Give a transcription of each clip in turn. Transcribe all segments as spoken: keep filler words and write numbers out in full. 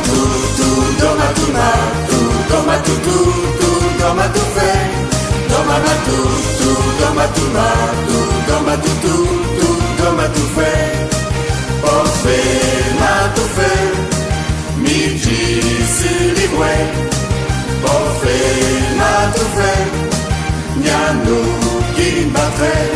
Tout, tout, dome-à-tout, ma, tout, dome-à-tout, tout, tout, dome-à-tout fét. Dome-à-ma tout, tout, dome-à-tout, ma, tout, dome-à-tout, tout, tout, dome-à-tout fét. Pôve fét, matoufèt, mi dji su li rwèt. Pôve fét, matoufèt, gn-a nous qui n' batrèt.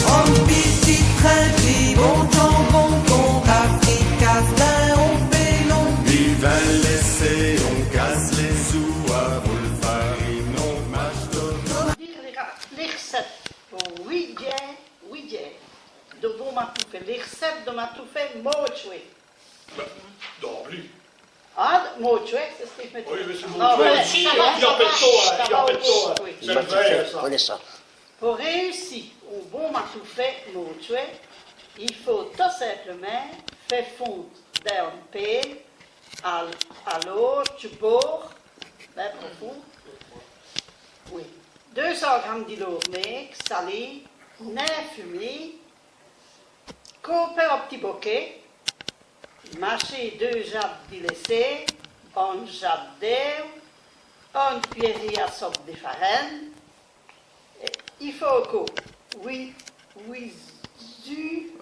On pitit trin di bon djambon qu'on rafricasse dins on pèlon. Divins lèssés, on casse lès-oûs, avou l' farine on mache tot. Dîre lès r'cètes po wit djins, wit djins. Do bon matoufèt, lès r'cètes do matoufèt motchwè. Bin, d'abôrd. Ah, motchwè, c'èst ç' qui dj' m'a dit. Oyi, mins c'èst... Ah, motchwè. Oyi, ça va, ça va, ça va, ça va. Dji rèspècte, dji rèspècte, oyi. C'èst vré, ça. Matoufèt, ça. Po rèyussi on bon matoufèt motchwè, i faut tot simplèmint fé fonde dins one pèle a, a l'ôte bôrd, bin profond. Oyi. Deûs cints grammes di lôrd mêke, salé, nin fumé, côpé an p'tits bokèts, machî deûs jadès di lèssêye, one jade d'êwe, one cuilèrî a sope di farine. I faut co wit, wit-ûs,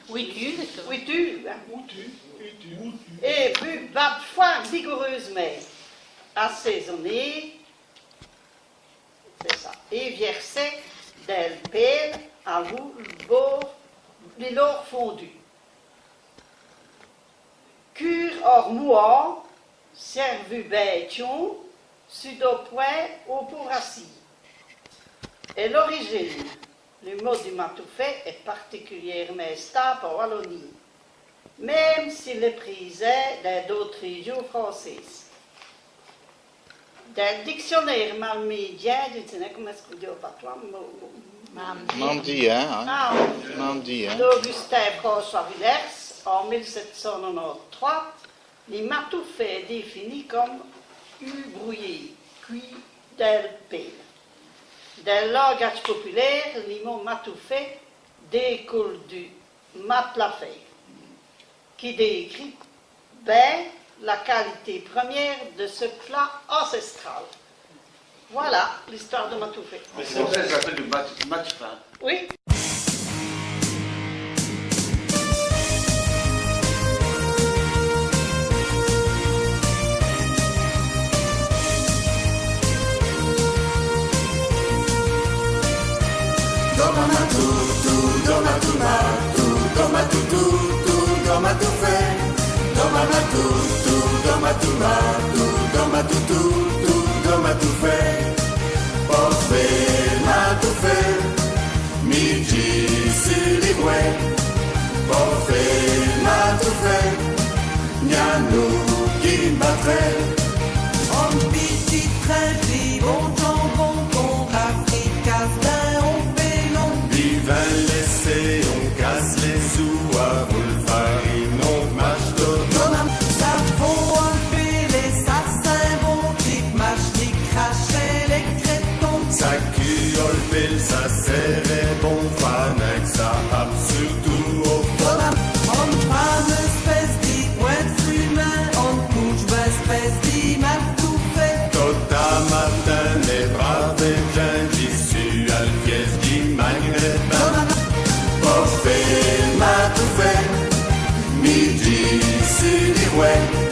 wit-ûs, wit-ûs, hin. Wit-ûs, wit-ûs. Èt pwîs bate fwért vigoureûsemint, assézoner, c'èst ça. Èt vièrsé dins l' pèle avou l' bôrd, li lôrd fondu. Cûre or mouwant, sièrvu bin tchon, su do pwin ou po brassî. Èt l'orijine, li mot di matoufèt èst particulièremint stâbe an Walonîye, min.me s'il èst prèsint dins d'ôtes rèdjons francéses. Dins l' dicsionêre malmédyin, dji n' sé nin comint ç' qu'on dit au patois, mo-, mo-, Mandyin, hin ? Ah, oui. Mandyin. D'Augustin François Villers, an mile sèt cint nonante-trwès, li matoufèt èst dèfini come u brouyé, cût dins l' pèle. Dins l' lingadje populêre, li mot matoufèt dècoule du matlafèt, qui dècrit bin la qualité première de ce plat ancestral. Voilà l'histoire de matoufèt. An francès, ça s'appelle du mat-, matoufin. Oui. Dome-à-ma tout, tout, dome-à-tout, ma, tout, dome-à-tout, tout, tout, dome-à-tout fét. Dome-à-ma tout, tout, dome-à-tout, ma, tout, dome-à-tout, tout, tout, dome-à-tout fét. Pôve fét, matoufèt, mi dji su li rwèt. Pôve fét, matoufèt, gn-a nous qui n' batrèt. On pitit trin di bon djambon qu'on rafricasse dins on pèlon. Divins lèssés, on casse lès-oûs, avou l' farine on mache tot. Ça fond on pèle èt ça sint bon, qui mache, qui crache, lès crètons. Ça cût on pèle, ça sêre bon, fâmint qu' ça hape surtout au fond. On fameûse èspèce di pwin d' fumint, on couche bin èspèce di matoufèt. Tot in matin, mès bravès djins, dji su al fièsse, dji magn'rè bin. Pôve fét, matoufèt, mi dji su li rwèt.